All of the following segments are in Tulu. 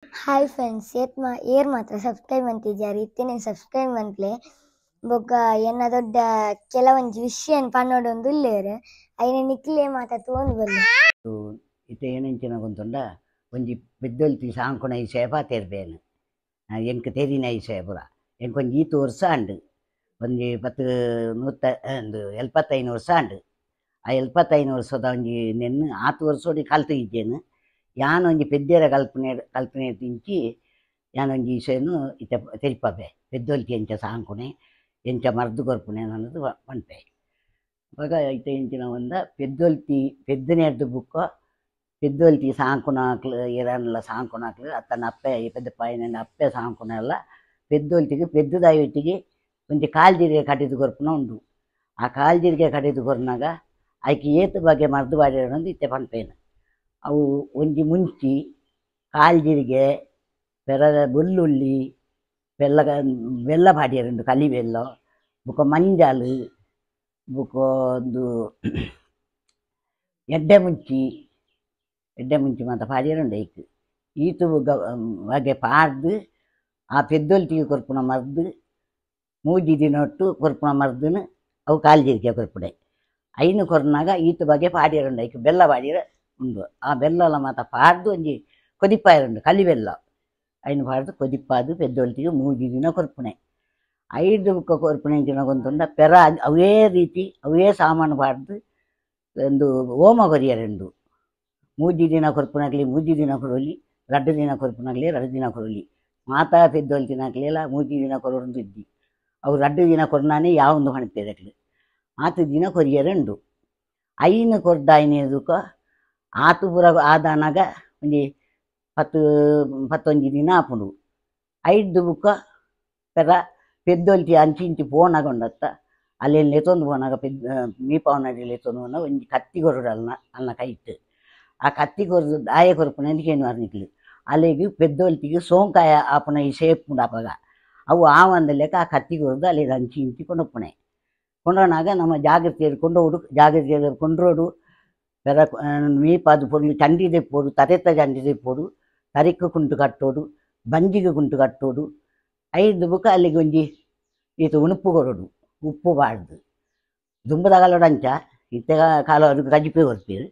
Hi friends, ಏರ್ ಮಾತ್ರ ಸಬ್ಸ್ಕ್ರೈಬ್ ಅಂತಿದ್ದಾರೆ ಇತ್ತೇನೆ ಸಬ್ಸ್ಕ್ರೈಬ್ ಮನ್ಪ್ಲೆ ಬೊಕ್ಕ ಎನ್ನ ದೊಡ್ಡ ಕೆಲವೊಂಜಿ ವಿಷಯ ಪನ್ನೊಡೊಂದು ಉಲ್ಲೇರು ಐನ ನಿಕ್ಲೆ ಮಾತ ತೋಂದು ಬಲ್ಲೆ. ಇತ್ತೆ ಏನೆಂಚಿನ ಗೊಂತುಂಡ ಒಂಜಿ ಪೆದ್ದೊಲ್ತಿ ಸಾಂಕುನ ಈ ಸೇಪ ತೇರ್ಬೇನು ಎಂಕ್ ತೆರಿನ ಈ ಸೇಪುರ ಎಂಕ್ ಒಂಜಿ ಈತ್ ವರ್ಷ ಅಂಡು ಒಂಜಿ ಪತ್ತು ನೂತ ಒಂದು 75 ವರ್ಷ ಅಂಡು. ಆ 75 ವರ್ಷದ ಒಂಜಿ ನೆನ್ನು ಆತು ವರ್ಷೋಡಿ ಕಲ್ತು ಇದ್ದೇನು ಯಾನ್ ಒಂಜಿ ಪೆದ್ದೇರ ಕಲ್ಪನೆ ಕಲ್ಪನೆ ತಿಂಚಿ ಯಾನೊಂಜಿ ಇಸೇನು ಇತ್ತೆ ತೆರಿಪಬೆ ಪೆದ್ದೊಲ್ತಿ ಎಂಚ ಸಾಂಕುನೆ ಎಂಚ ಮರ್ದು ಕೊರ್ಪುನೆ ಅನ್ನೋದು ಪನ್ಪೆ. ಅವಾಗ ಇತ್ತೆ ಎಂಚಿನ ಒಂದ ಪೆದ್ದೊಲ್ತಿ ಪೆದ್ದನೇರ್ದು ಬುಕ್ಕ ಪೆದ್ದೊಲ್ತಿ ಸಾಂಕುನಾಕ್ಲು ಏರನ್ಲ ಸಾಂಕುನಾಕ್ಲು ಅತ್ತನ ಅಪ್ಪೆ ಪೆದ್ದಪ್ಪ ಅಪ್ಪೆ ಸಾಂಕುನೆಲ್ಲ ಪೆದ್ದೊಲ್ತಿಗೆ ಪೆದ್ದುದಾಯಿಟ್ಟಿಗೆ ಒಂಜಿ ಕಾಲ್ಜೀರಿಗೆ ಕಟ್ಟಿದು ಕೊರ್ಪುನ ಉಂಡು. ಆ ಕಾಲ್ಜೀರಿಗೆ ಕಟ್ಟಿದು ಕೊರ್ನಾಗ ಐಕೆ ಏತು ಬಗೆ ಮರ್ದು ಬಾಡಿರೋದು ಇತ್ತೆ ಪನ್ಪೇನು. ಅವು ಒಂಜಿ ಮುಂಚಿ ಕಾಲ್ಜೀರಿಗೆ ಪೆರ ಬೆಳ್ಳುಳ್ಳಿ ಬೆಲ್ಲ ಬೆಲ್ಲ ಪಾಡ್ಯರುಂಡು ಕಲಿ ಬೆಲ್ಲ ಬೊಕ್ಕ ಮಂಜಾಲು ಬೊಕ್ಕ ಒಂದು ಎಡ್ಡೆ ಮುಂಚಿ ಎಡ್ಡೆ ಮುಂಚಿ ಮಾತ ಪಾಡ್ಯರುಂಡು ಐಕ್ ಈತು ಬಗೆ ಪಾಡ್ದು ಆ ಪೆದ್ದೊಲ್ತಿಗೆ ಕೊರ್ಪುನ ಮರ್ದು ಮೂಜಿ ದಿನೊಟ್ಟು ಕೊರ್ಪುನ ಮರ್ದುನು ಅವು ಕಾಲ್ಜೀರಿಗೆ ಕೊರ್ಪುಡೆ ಐನು ಕೊರ್ನಾಗ ಈತು ಬಗೆ ಪಾಡ್ಯರುಂಡು ಐಕ್ ಬೆಲ್ಲ ಪಾಡ್ಯರ ಉಂಡು. ಆ ಬೆಲ್ಲಲ ಮಾತ ಪಾಡ್ದು ಒಂಜಿ ಕೊದಿಪ್ಪಾಯರುಂಡು ಕಲಿ ಬೆಲ್ಲ ಐನು ಪಾಡ್ದು ಕೊದಿಪ್ಪಾದು ಪೆದ್ದೊಲ್ತಿಗೆ ಮೂಜಿ ದಿನ ಕೊರ್ಪುನೆ. ಐದು ಬುಕ್ಕ ಕೊರ್ಪುನೆ ಅಂಚಿನ ಗೊಂತುಂಡ ಪೆರ ಅವೇ ರೀತಿ ಅವೇ ಸಾಮಾನು ಪಾಡ್ದು ಒಂದು ಹೋಮ ಕೊರಿಯರುಂಡು. ಮೂಜಿ ದಿನ ಕೊರ್ಪುನಾಗ್ಲಿ ಮೂಜಿ ದಿನ ಕೊರೊಲಿ, ರಡ್ಡು ದಿನ ಕೊರ್ಪುನಾಗ್ಲಿ ರಡ್ಡು ದಿನ ಕೊರೊಲಿ. ಮಾತಾ ಪೆದ್ದೊಲ್ತಿನಾಗ್ಲಿಲ್ಲ ಮೂಜಿ ದಿನ ಕೊರೊಂದು ಇದ್ದಿ ಅವು ರಡ್ಡು ದಿನ ಕೊರ್ನಾನೆ ಯಾವೊಂದು ಪಣಪೇರಕ್ಲು ಆತು ದಿನ ಕೊರಿಯರುಂಡು. ಐನು ಕೊರ್ದಾಯಿನೆದುಕ ಆತು ಪೂರ ಆದಾನಾಗ ಒಂಜಿ ಪತ್ತು ಪತ್ತೊಂಜಿ ದಿನ ಆಪುಂಡು. ಐದು ಬುಕ್ಕ ಪೆರ ಪೆದ್ದೊಲ್ತಿ ಅಂಚಿ ಇಂಚಿ ಪೋನಾಗ ಉಂಡತ್ತ ಅಲ್ಲೇನು ಲೆತ್ತೊಂದು ಪೋನಾಗ ಪೆದ್ ಮೀಪಾವನಡಿ ಲೆತ್ತೊಂದು ಪೋನಾಗ ಒಂಜಿ ಕತ್ತಿ ಕೊರಡು ಅಲ್ನ ಅಲ್ನ ಕೈಟ್ ಆ ಕತ್ತಿ ಕೊರದು ದಾಯ ಕೊರ್ಪುನ ಕೇನು ಅರ್ನಿಕ್ಲು ಅಲ್ಲಿಗೆ ಪೆದ್ದೊಲ್ತಿಗೆ ಸೋಂಕಾಯ ಆಪುನ ಈ ಶೇಪ್ ಉಂಡು ಅಪಗ ಅವು ಆ ಒಂದು ಲೆಕ್ಕ ಆ ಕತ್ತಿ ಕೊರದು ಅಲ್ಲಿ ಅಂಚಿ ಇಂಚಿ ಕೊಂಡೊಪ್ಪುನೆ. ಕೊಂಡೋನಾಗ ನಮ್ಮ ಜಾಗೃತಿಯಲ್ಲಿ ಕೊಂಡೋಡು ಜಾಗೃತಿಯಲ್ಲಿ ಕೊಂಡ್ರೋಡು ಪೆರ ಮೀಪಾದು ಪೊರ್ಲು ಚಂಡಿ ದೆಪ್ಪೋಡು ತರೆತ ಚಂಡಿ ದೆಪ್ಪೋಡು ತರಿಕ್ ಕುಂಟು ಕಟ್ಟೋಡು ಬಂಜಿಗೆ ಕುಂಟು ಕಟ್ಟೋಡು. ಐದು ಬುಕ್ಕ ಅಲ್ಲಿಗೆ ಒಂಜಿ ಈತ ಉಣುಪು ಕೊರಡು ಉಪ್ಪು ಬಾಡ್ದು ದುಂಬದಗಲೋಡು ಅಂಚ ಇತ್ತೆ ಕಾಲ ಕಜಿಪೆ ಕೊರ್ಪೀರು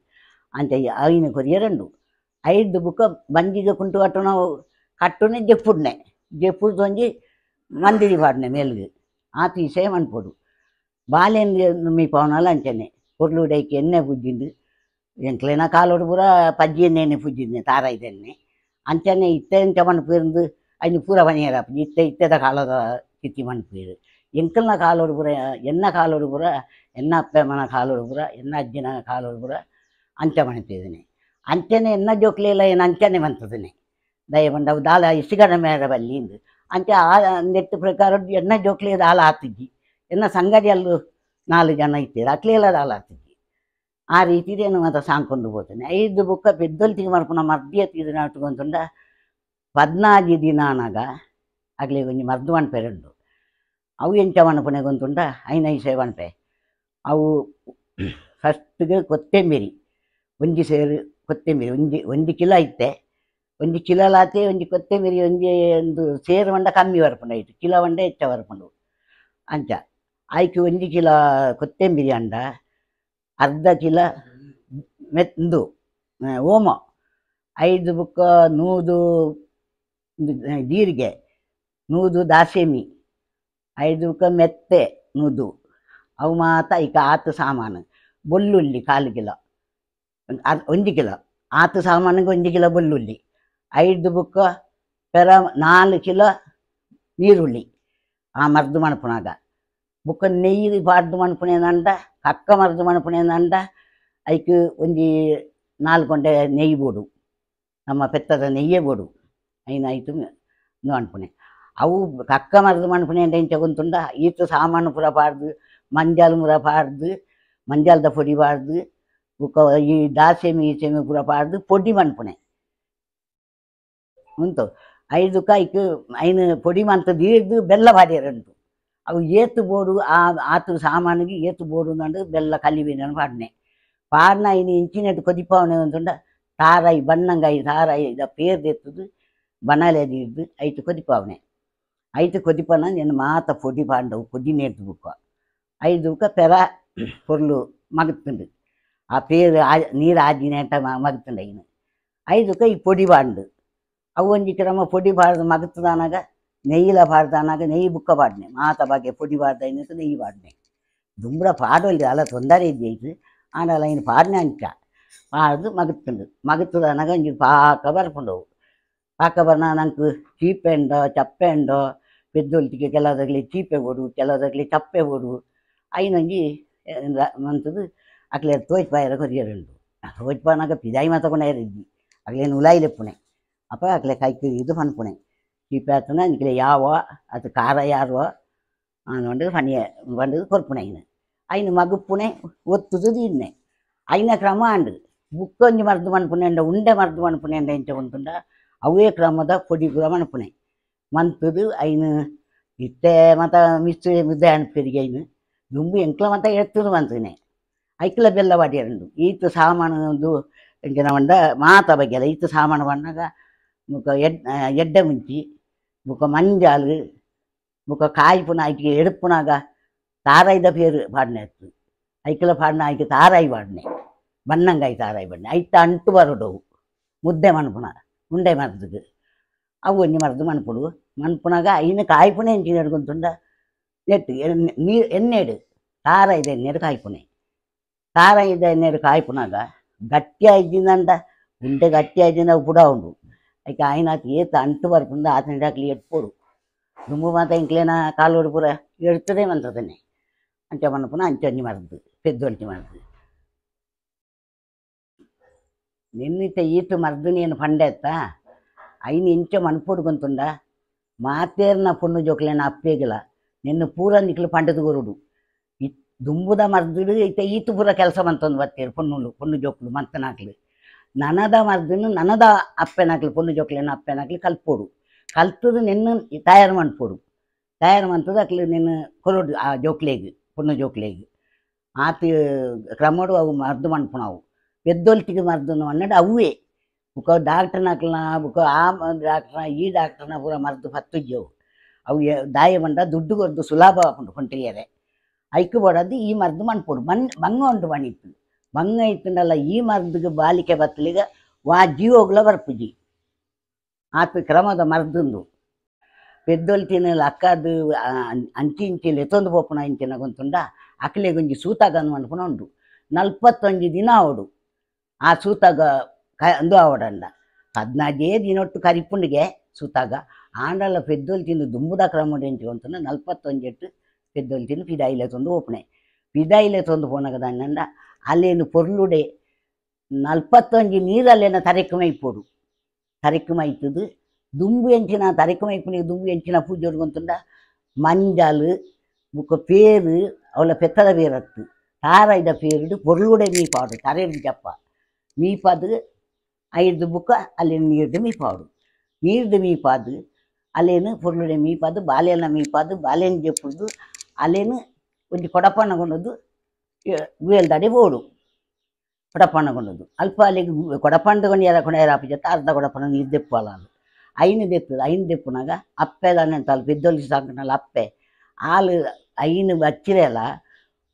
ಅಂಚ ಐನು ಕೊರಿಯರಂಡು. ಐದು ಬುಕ್ಕ ಬಂಜಿಗೆ ಕುಂಟು ಕಟ್ಟುನ ಕಟ್ಟುನೆ ಜೆಪ್ಪುಡ್ನೆ ಜೆಪ್ಪುಡ್ದು ಒಂಜಿ ಮಂದಿರಿ ಪಾಡ್ನೆ ಮೇಲ್ಗೆ ಆತು ಇಸೆ ಮನ್ಪೊಡು. ಬಾಲೆನ್ ಮೀಪಾವನಲ ಅಂಚನೆ ಪೊರ್ಲುಡೈಕ್ ಎಣ್ಣೆ ಪುಜ್ಜಿಂದು ಎಂಕ್ಲೆನ ಕಾಲೋಡು ಪೂರ ಪಜ್ಜಿ ಎಣ್ಣೆ ಪುಜ್ಜಿಂದೆ ತಾರಾಯ್ದೆಣ್ಣೆ ಅಂಚನೆ ಇತ್ತೆ ಎಂಚ ಮನ್ಪೇರ್ದು ಐನು ಪೂರ ಪನಿಯರ ಇತ್ತೆ ಇತ್ತೆದ ಕಾಲದ ಸ್ಥಿತಿ ಮನ್ಪೇರು. ಎಂಕಲ್ನ ಕಾಲೋಡು ಪೂರ ಎನ್ನ ಕಾಲೋಡು ಪೂರ ಎನ್ನ ಅಪ್ಪಮ್ಮನ ಕಾಲೋಡು ಪೂರ ಎನ್ನ ಅಜ್ಜಿನ ಕಾಲೋಡು ಪೂರ ಅಂಚ ಮನ್ಪೇದನೆ ಅಂಚನೆ ಎನ್ನ ಜೋಕ್ಲೆಲ್ಲ ಏನು ಅಂಚನೆ ಮಂತದನೆ ದಯ ಪಂಡ ಅವು ದಾಲ ಇಸಿಗಡ ಮೇರ ಬಲ್ಲಿ ಇಂದು ಅಂಚೆ ಆ ನೆಟ್ಟು ಪ್ರಕಾರ ಎನ್ನ ಜೋಕ್ಲೆ ದಾಲ ಆತಿದ್ದಿ ಎನ್ನ ಸಂಗಡಿಯಲ್ಲೂ 4 ಜನ ಇತ್ತೀರ ಅಕ್ಲೆಲ್ಲ ದಾಲ ಆತಿದ್ದಿ. ಆ ರೀತಿದೇನು ಮಾತ ಸಾಂಕೊಂಡು ಪೋತಾನೆ. ಐದು ಬುಕ್ಕ ಪೆದ್ದೊಲ್ತಿಗೆ ಮರ್ಪುನ ಮರ್ದಿಯ ತೀದು ನಾಟುಕೊಂತುಂಡ 14 ದಿನ ಆನಾಗ ಅಗ್ಲಿಗೆ ಒಂಜಿ ಮರ್ದು ಮನ್ಪೆರುಂಡು. ಅವು ಎಂಚ ಮನ್ಪುನೆ ಗೊಂತುಂಡ ಐನ ಇಸೆ ಮನ್ಪೆ. ಅವು ಫಸ್ಟ್ಗೆ ಕೊತ್ತಂಬರಿ ಒಂಜಿ ಸೇರು ಕೊತ್ತಂಬರಿ ಒಂಜಿ ಒಂಜಿ ಕಿಲೋ ಇತ್ತೆ ಒಂಜಿ ಕಿಲೋಲಾತೆ ಒಂಜಿ ಕೊತ್ತಂಬರಿ ಒಂಜಿ ಒಂದು ಸೇರು ಮಂಡ ಕಮ್ಮಿ ಬರ್ಪುಂಡು ಐತು ಕಿಲೋ ಮಂಡ ಹೆಚ್ಚ ಬರ್ಪುಂಡು ಅಂಚ ಆಯ್ಕೆ ಒಂಜಿ ಕಿಲೋ ಕೊತ್ತಂಬರಿ ಅಂಡ ಅರ್ಧ ಕಿಲೋ ಮೆಂದು ಓಮ ಐದು ಬುಕ್ಕ 100 ಜೀರಿಗೆ 100 ದಾಸೆಮಿ ಐದು ಬುಕ್ಕ ಮೆತ್ತೆ 100 ಅವು ಮಾತ ಇಕ ಆತು ಸಾಮಾನು ಬೆಳ್ಳುಳ್ಳಿ 1/4 ಕಿಲೋ 1 ಕಿಲೋ ಆತು ಸಾಮಾನಿಗೆ 1 ಕಿಲೋ ಬೆಳ್ಳುಳ್ಳಿ ಐದು ಬುಕ್ಕ ಪೆರ 4 ಕಿಲೋ ನೀರುಳ್ಳಿ ಆ ಮರ್ದು ಮನ್ಪುನಾಗ ಬುಕ್ಕ ನೆಯ್ಯಿ ಪಾಡ್ದು ಮನ್ಪುನೇನಂಡ ಕಕ್ಕ ಮರ್ದು ಮನ್ಪುನೇನಂಡ ಐಕ್ ಒಂಜಿ 4 ಕೊಂಡೆ ನೆಯ್ಯಿ ಬೋಡು ನಮ್ಮ ಪೆತ್ತದ ನೆಯ್ಯೇ ಬೋಡು ಐನ ಐತು ಮನ್ಪುನೆ. ಅವು ಕಕ್ಕ ಮರ್ದು ಮನ್ಪುನೆ ಎಂಚ ಗೊಂತುಂಡ ಈತು ಸಾಮಾನು ಪೂರ ಪಾಡ್ದು ಮಂಜಾಲು ಪೂರ ಪಾಡ್ದು ಮಂಜಾಲ್ದ ಪೊಡಿ ಪಾಡ್ದು ಬುಕ್ಕ ಈ ದಾಸೆಮಿ ಈಸೆಮಿ ಪೂರ ಪಾಡ್ದು ಪೊಡಿ ಮನ್ಪುನೆ ಉಂಟು. ಐದುಕ ಐಕ್ ಐನು ಪೊಡಿ ಮಂತ ದೀರ್ದು ಬೆಲ್ಲ ಪಾಡ್ಯರುಂಟು. ಅವು ಏತು ಬೋಡು ಆ ಆತು ಸಾಮಾನಿಗೆ ಏತು ಬೋಡು ಅಂದು ಬೆಲ್ಲ ಕಲಿಬೇನ ಪಾಡ್ನೆ ಪಾಡ್ನ ಐನು ಇಂಚಿನೆಟ್ಟು ಕೊದಿಪಾವನೆ ಅಂತುಂಡ ತಾರಾಯಿ ಬಣ್ಣಂಗಾಯಿ ತಾರಾಯಿ ಇದ ಪೇರ್ದೆತ್ತದು ಬನಾಲೆ ದೀಡ್ದು ಐತು ಕೊದಿಪಾವನೆ ಐತು ಕೊದಿಪನ ನಿನ್ನ ಮಾತ ಪೊಡಿ ಪಾಂಡವು ಪೊಡಿ ನೇರ್ದು ಬುಕ್ಕ ಐದು ಬುಕ್ಕ ಪೆರ ಪೊರ್ಲು ಮಗತ್ತುಂಡು ಆ ಪೇರು ಆ ನೀರು ಆಜಿನೇಟ ಮಗತ್ತುಂಡು ಐನು ಐದುಕ ಈ ಪೊಡಿ ಬಾಂಡು ಅವು ಒಂಜಿ ಕ್ರಮ ಪೊಡಿ ಬಾರ್ದು ಮಗತ್ತದಾನಾಗ ನೆಯ್ಯಿಲ ಬಾರ್ದಾನಾಗ ನೆಯ್ಯಿ ಬುಕ್ಕ ಬಾಡ್ನೆ ಮಾತ ಬಗ್ಗೆ ಪೊಡಿ ಬಾರ್ದ ಐನಕ್ಕೆ ನೆಯ್ಯಿ ಬಾಡ್ನೆ ದುಂಬ್ರ ಪಾಡೊಲ್ಲಿ ಅಲ್ಲ ತೊಂದರೆ ಇದ್ದೈತು ಆಂಡಲ ಐನು ಪಾಡ್ನೆ ಅಂಚ ಪಾಡ್ದು ಮಗತ್ತುಂಡು ಮಗತ್ತದಾನಾಗ ಒಂಜಿ ಪಾಕ ಬರ್ಪುಂಡವು ಪಾಕ ಬರ್ನ ನಂಗೆ ಚೀಪೆ ಉಂಡೋ ಚಪ್ಪೆ ಉಂಡೋ ಪೆದ್ದೊಲ್ತಿಗೆ ಕೆಲವದಾಗಲಿ ಚೀಪೆ ಬೋಡು ಕೆಲವದಾಗಲಿ ಚಪ್ಪೆ ಬೋಡು ಐನೊಂಜಿ ಮಂತದ್ದು ಅಕ್ಲೆ ತೋಚ್ಪಾಯರ ಕೊರಿಯರುಂಡು ತೋಚ್ಪಾನಾಗ ಪಿದಾಯಿ ಮಾತಕೊಂಡಾರ ಇದ್ದಿ ಅಕ್ಲೇನು ಉಲಾಯಿಲೆಪ್ಪುಣೆ ಅಪ್ಪ ಅಕ್ಲೆ ಕೈക്ക് ಇದು ಪನ್ಪುಣೆ ಚೀಪೆ ಆತನ ನಿಕ್ಲೆ ಯಾವ ಅದು ಖಾರ ಯಾರುವ ಅಂದು ಪಣಿಯ ಬಂದು ಕೊರ್ಪುಣೆ ಐನು ಐನು ಮಗುಪ್ಪುಣೆ ಒತ್ತುದು ತಿನ್ನೆ ಐನ ಕ್ರಮ ಅಂಡು ಬುಕ್ಕೊಂಜಿ ಮರ್ದು ಮನ್ಪುಣೆ ಅಂಡ ಉಂಡೆ ಮರ್ದು ಮನ್ಪುಣೆ ಅಂಡ ಎಂಚ ಉಂಟುಂಡ ಅವೇ ಕ್ರಮದ ಪೊಡಿ ಪೂರ ಮನ್ಪುಣೆ ಮಂತದು ಐನು ಇತ್ತೆ ಮತ ಮಿಸ್ಸು ಮುದ್ದೆ ಅನ್ಪೆರಿಗೆ ಐನು ದುಂಬು ಎಂಕ್ಲ ಮತ ಎತ್ತುದು ಮಂತುನೆ ಐಕ್ಲ ಬೆಲ್ಲ ವಾಡಿಯರುಂಡು ಈತ ಸಾಮಾನು ಒಂದು ಎಂಚಿನ ಪಂಡ ಮಾತ ಬಗ್ಗೆಲ ಈತ ಸಾಮಾನು ಪಣ್ಣಾಗ ಬೊಕ ಎಡ್ಡೆ ಮುಂಚಿ ಬೊಕ ಮಂಜಾಲು ಬೊಕ ಕಾಯ್ಪುನ ಐಕೆ ಎಡುಪುನಾಗ ತಾರಾಯ್ದ ಪೇರು ಪಾಡ್ನೆ ಅತ್ತು ಐಕ್ಲ ಪಾಡ್ನ ಐಕೆ ತಾರಾಯಿ ಪಾಡ್ನೆ ಬನ್ನಂಗಾಯಿ ತಾರಾಯಿ ಪಾಡ್ನೆ ಐತ ಅಂಟು ಬರೋಡವು ಮುದ್ದೆ ಮನ್ಪುನ ಉಂಡೆ ಮರ್ದಕ್ಕೆ ಅವು ಒಂಜಿ ಮರ್ದು ಮನ್ಪುಡು ಮನ್ಪುನಾಗ ಐನ ಕಾಯ್ಪುನೆ ಎಂಚಿನ ಎಡ್ಕೊಂತುಂಡ ನೆಟ್ಟು ನೀರು ಎಣ್ಣೆಡು ತಾರಾಯ್ದ ಎಣ್ಣೆಡು ಕಾಯ್ಪುನೆ ತಾರಾಯ್ದ ಎಣ್ಣೆಡು ಕಾಯ್ಪುನಾಗ ಗಟ್ಟಿ ಆಯ್ದಿಂದಂಡ ಉಂಡೆ ಗಟ್ಟಿ ಆಯ್ದಿಂದ ಪುಡ ಉಂಡು ಐಕೆ ಆಯ್ನಾತ್ ಏತ ಅಂಟು ಬರ್ಪುಂಡ ಆತನ ಹಾಕ್ಲಿ ಎಟ್ಪೋಡು ದುಂಬು ಮಾತ ಇಂಕ್ಲೇನ ಕಾಲೋಡು ಪೂರ ಎಡ್ತದೆ ಮಂತದನೆ ಅಂಚ ಮನ್ಪುನ ಅಂಚ ಒಂಜಿ ಮರ್ದು ಪೆದ್ದೊಂಚಿ ಮರ್ದು ನಿನ್ನಿತ ಈತು ಮರ್ದು ನೀನು ಪಂಡೆತ್ತ ಐನು ಇಂಚ ಮನ್ಪೊಡು ಗೊಂತುಂಡ ಮಾತೇರ್ನ ಪೊಣ್ಣು ಜೋಕ್ಲೇನ ಅಪ್ಪೇಗಿಲ್ಲ ನಿನ್ನ ಪೂರ ನಿಕ್ಲು ಪಂಡದ ಗುರುಡು ದುಂಬುದ ಮರ್ದುಡು ಇತ್ತ ಈತು ಪೂರ ಕೆಲಸ ಮಂತೊಂದು ಬತ್ತೇರು ಪೊಣ್ಣುಲು ಪೊಣ್ಣು ಜೋಕ್ಲು ಮಂತನಾಕ್ಲು ನನದ ಮರ್ದನು ನನದ ಅಪ್ಪೆನಾಕ್ಲು ಪೊಣ್ಣು ಜೋಕ್ಲೇನ ಅಪ್ಪೆನಾಕ್ಲು ಕಲ್ಪೋಡು ಕಲ್ತದು ನಿನ್ನ ತಯಾರು ಮನ್ಪೊಡು ತಯಾರು ಮಂತದ ಅಕ್ಲು ನಿನ್ನ ಕೊರಡು ಆ ಜೋಕ್ಲೇಗ್ ಪೊಣ್ಣು ಜೋಕ್ಲೇಗ್ ಆತ ಕ್ರಮಡು ಅವು ಮರ್ದು ಮನ್ಪುನವು ಪೆದ್ದೊಲ್ತಿಗೆ ಮರ್ದನು ಅನ್ನಡು ಅವೇ ಬುಕ್ಕ ಡಾಕ್ಟರ್ನಾಕ್ಲನ ಬುಕ್ಕ ಆ ಡಾಕ್ಟರ್ನ ಈ ಡಾಕ್ಟರ್ನ ಪೂರ ಮರ್ದು ಪತ್ತುಜ್ಜವು ಅವು ದಾಯ ಬಂಡ ದುಡ್ಡು ಕೊರ್ದು ಸುಲಭ ಆಪುಂಡು ಕೊಂಟಿಯರೆ ಐಕ್ ಬೋಡದ್ದು ಈ ಮರ್ದು ಮನ್ಪೊಡು ಮನ್ ಬಂಗ ಉಂಟು ಮಣಿತ್ತು ಬಂಗ ಇತ್ತುಂಡಲ್ಲ ಈ ಮರ್ದಿಗೆ ಬಾಲಿಕೆ ಬತ್ತಲಿಗ ವಾ ಜೀವೋಗ್ಲ ಬರ್ಪುಜಿ ಆತ ಕ್ರಮದ ಮರ್ದುಂದು ಪೆದ್ದೊಲ್ತಿನ ಲಕ್ಕದು ಅಂಚಿ ಇಂಚಿ ಲೆತ್ತೊಂದು ಪೋಪುನ ಇಂಚಿನ ಗೊಂತುಂಡ ಅಕ್ಲೆಗೊಂಜಿ ಸೂತಾಗನ್ ಮನ್ಪುನ ಉಂಡು 41 ದಿನ ಅವಡು ಆ ಸೂತಾಗ ಅಂದು ಆವಡಂಡ 14 ದಿನೊಟ್ಟು ಕರಿಪುಂಡಿಗೆ ಸೂತಾಗ ಆಂಡಲ ಪೆದ್ದೊಲ್ ತಿಂದು ದುಂಬುದ ಕ್ರಮ ಎಂಚಿ ಗೊಂತುಂಡ 41 ಪೆದ್ದೊಲ್ ತಿಂದು ಪಿದಾಯಿಲೆ ತೊಂದು ಓಪುಣೆ ಪಿದಾಯಿಲೆ ತೊಂದು ಪೋನಗ ದಾನ್ನಂಡ ಅಲ್ಲೇನು ಪೊರ್ಲುಡೆ 41 ನೀರಲ್ಲೇನ ತರೆಕ್ಕು ಮೈಪೊಡು ತರೆಕ್ಕು ಮೈತದು ದುಂಬು ಎಂಚಿನ ತರೆಕ್ಕು ಮೈಪುನಿಗೆ ದುಂಬು ಎಂಚಿನ ಪೂಜೆ ಗೊಂತುಂಡ ಮಂಜಾಲು ಬುಕ್ಕ ಪೇರು ಅವಳ ಪೆತ್ತದ ಪೇರತ್ತು ತಾರಾಯ್ದ ಪೇರುಡು ಪೊರ್ಲುಡೆ ಮೀಪಾಡು ತರೆಡು ಜಪ್ಪ ಮೀಪಾದು ಐದು ಬುಕ್ಕ ಅಲ್ಲೇನು ನೀರ್ದು ಮೀಪಾಡು ನೀರ್ದು ಮೀಪಾದು ಅಲ್ಲೇನು ಪೊರ್ಲುಡೆ ಮೀಪಾದು ಬಾಲೆನ ಮೀಪಾದು ಬಾಲೆನ ಜಪ್ಪುದು ಅಲ್ಲೇನು ಒಂಜಿ ಕೊಡಪಾನ ಕೊಂಡದ್ದು ಗುಯಲ್ದಾಡಿ ಬೋಡು ಕೊಡಪಾನ ಕೊಂಡದ್ದು ಅಲ್ಪ ಅಲ್ಲಿಗೆ ಕೊಡಪಾನ ತಗೊಂಡು ಯಾರ ಕೊಡ ಆಪು ಅರ್ಧ ಕೊಡಪಾನ ನೀರು ದೆಪ್ಪಲ್ಲ ಅದು ಐನು ದೆಪ್ಪದು ಐನು ದೆಪ್ಪುನಾಗ ಅಪ್ಪೆ ದಾನೆ ಪೆದ್ದೊಲಿ ಸಾಕನಲ್ಲ ಅಪ್ಪೆ ಆಲು ಐನು ಬಚ್ಚಿರೆಲ್ಲ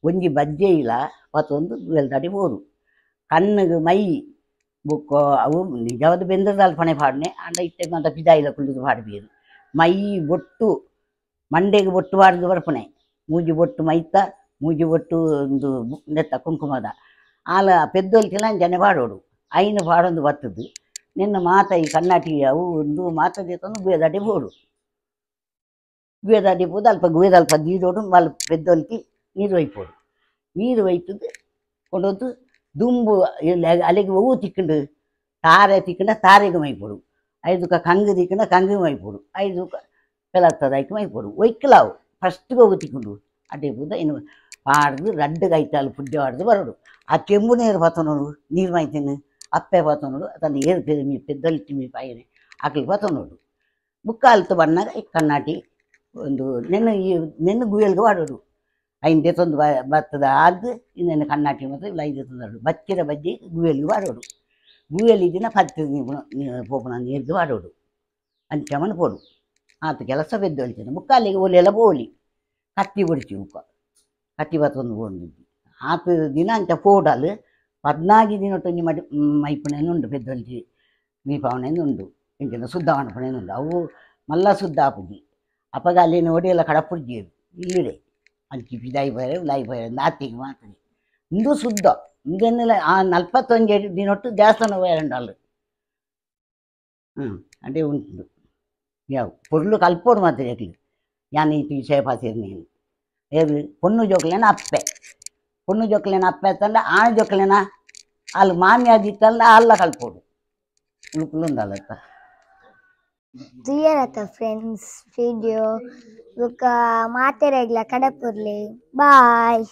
ಒಂಜಿ ಬಜ್ಜೆ ಇಲ್ಲ ಪತ್ತೊಂದು ಗುಯಲ್ದಾಡಿ ಬೋಡು ಕಣ್ಣಿಗೆ ಮೈ ಬುಕ್ಕ ಅವು ನಿಜವಾದ ಬೆಂದ್ರದಾಲ್ ಪಣೆ ಪಾಡ್ನೆ ಅಂಡ ಇತ್ತೆ ಮಂತ ಪಿದಾಯಿಲ ಕುಳ್ಳುದು ಪಾಡ್ಬೀರು ಮೈ ಬೊಟ್ಟು ಮಂಡೆಗೆ ಬೊಟ್ಟು ಪಾಡ್ದು ಬರ್ಪುಣೆ ಮೂಜಿ ಬೊಟ್ಟು ಮೈತ ಮೂಜಿ ಬೊಟ್ಟು ಒಂದು ನೆತ್ತ ಕುಂಕುಮದ ಆಲ ಪೆದ್ದೊಲ್ತಿಲ ಅಂಚನೆ ಪಾಡೋಡು ಐನು ಪಾಡೊಂದು ಬತ್ತದು ನಿನ್ನ ಮಾತ ಈ ಕಣ್ಣಾಟಿ ಅವು ಒಂದು ಮಾತ ದೇತೊಂದು ಗುಯದಾಡಿ ಬೋಡು ಗುಯದಾಡಿ ಪೋದು ಅಲ್ಪ ಗುಯದಲ್ಪ ದೀದೋಡು ಮಲ್ ಪೆದ್ದೊಲ್ತಿ ನೀರು ಒಯ್ಪೋಡು ನೀರು ಒಯ್ತದ್ದು ಕೊಂಡೋದು ದುಂಬು ಅಲ್ಲಿಗೆ ಹೂವು ತಿಕ್ಕೊಂಡು ತಾರೆ ತಿಕ್ಕಂಡ ತಾರೆಗೆ ಮೈಪೊಡು ಐದುಕ ಕಂಗು ತಿಕ್ಕಂಡ ಕಂಗು ಮೈಪೊಡು ಐದುಕ ಪೆಲತ್ತದ ಐಕ್ ಮೈಪೊಡು ಒಯ್ಕಲಾವು ಫಸ್ಟ್ಗೆ ಹೋಗಿ ತಿಕ್ಕೊಂಡು ಅಡ್ಡೆ ಪೂದ ಇನ್ನು ಪಾಡ್ದು ರಡ್ಡು ಕೈತಾಲು ಪುಡ್ಡೆ ಆಡ್ದು ಬರೋಡು ಆ ಚೆಂಬು ನೀರು ಪತ್ತನೋಡು ನೀರು ಮೈತಿನ ಅಪ್ಪೆ ಪತ್ತನೋಡು ತನ್ನ ಏರು ಪೆದ ಪೆದ್ದಲ್ತಿ ಮೀ ಪಾಯನೆ ಆಕಲಿ ಪತ್ತನೋಡು ಬುಕ್ಕಾಲ್ತು ಬಣ್ಣಾಗ ಈ ಕಣ್ಣಾಟಿ ಒಂದು ನೆನ್ನು ಈ ನೆನ್ನು ಗುಯಲ್ಗೆ ವಾಡೋಡು ಐನ್ ದೇತೊಂದು ಬತ್ತದ ಆದ್ದು ಇನ್ನೇನು ಕಣ್ಣಾಟಿ ಮತ್ತು ಇಲ್ಲ ಐದು ತಂದಡು ಬಚ್ಚಿರ ಬಜ್ಜಿ ಗುಯಲ್ಗೆ ವಾಡೋಡು ಗುಯಲ್ ದಿನ ಪತ್ತು ಪೋಪುನ ನೀರ್ದು ವಾಡೋಡು. ಅಂಚ ಮನ್ಪೊಡು ಆತ್ ಕೆಲಸ ಪೆದ್ದೊಲ್ತಿನ ಬೊಕ್ಕ ಅಲ್ಲಿಗೆ ಒಲೆಲ ಪೋಲಿ ಕತ್ತಿ ಬೊಡ್ಚಿ ಬೊಕ್ಕ ಕತ್ತಿ ಪತ್ತೊಂದು ಪೋಂಡಿದ್ದಿ ಆತ್ ದಿನ ಅಂಚ ಪೋಡಲ್ 14 ದಿನೊಟ್ಟು ಒಂಜಿ ಮಡಿ ಮೈಪುನೇನು ಉಂಡು ಪೆದ್ದೊಲ್ತಿ ಮೀಪಾವಣೆಂದು ಉಂಡು ಇಂಚಿನ ಶುದ್ಧ ಮನ್ಪುನೇನು ಉಂಡು ಅವು ಮಲ್ಲ ಶುದ್ಧ ಆಪುಜಿ ಅಪಗ ಅಲ್ಲಿನ ಒಡಿಯೆಲ್ಲ ಕಡಪುಡ್ಜೆರ್ ಇಲ್ಲಡೆ ಅಂಚಿ ಪಿದಾಯಿ ಪೋಯೆರೆ ಉಲಾಯಿ ಪೋಯೆರೆ ನಾತಿಗೆ ಮಾತ್ರ ಉಂದು ಶುದ್ಧ ಇಂದೆನ್ನೆಲ್ಲ ಆ 41 ದಿನೊಟ್ಟು ದೇವಸ್ಥಾನ ಪೋಯೆರಂಡು ಅಲ್ಲು ಅದೇ ಉಂಟು ಯಾವ ಪೊರ್ಲು ಕಲ್ಪೋಡು ಮಾತ್ರ ಎಕ್ಲು ಯಾನ್ ಈತ್ ವಿಷಯ ಪಾತೆರ್ನೇನು ಏರು ಪೊಣ್ಣು ಜೋಕ್ಲೆನ ಅಪ್ಪೆ ಪೊಣ್ಣು ಜೋಕ್ಲೆನ ಅಪ್ಪೆ ಅತ್ತಂಡ ಆಣ್ ಜೋಕ್ಲೆನ ಅಲ್ ಮಾಮಿ ಆದಿತ್ತಂಡ ಅಲ್ಲ ಕಲ್ಪೋಡು ಉಳುಕುಲು ಉಂಡಲ್ಲತ್ತ ತೂಯರತ್ತ ಫ್ರೆಂಡ್ಸ್ ವಿಡಿಯೋ ಬೊಕ್ಕ ಮಾತೆರೆಗ್ಲ ಕಡಪುರ್ಲೆ ಬಾಯ್.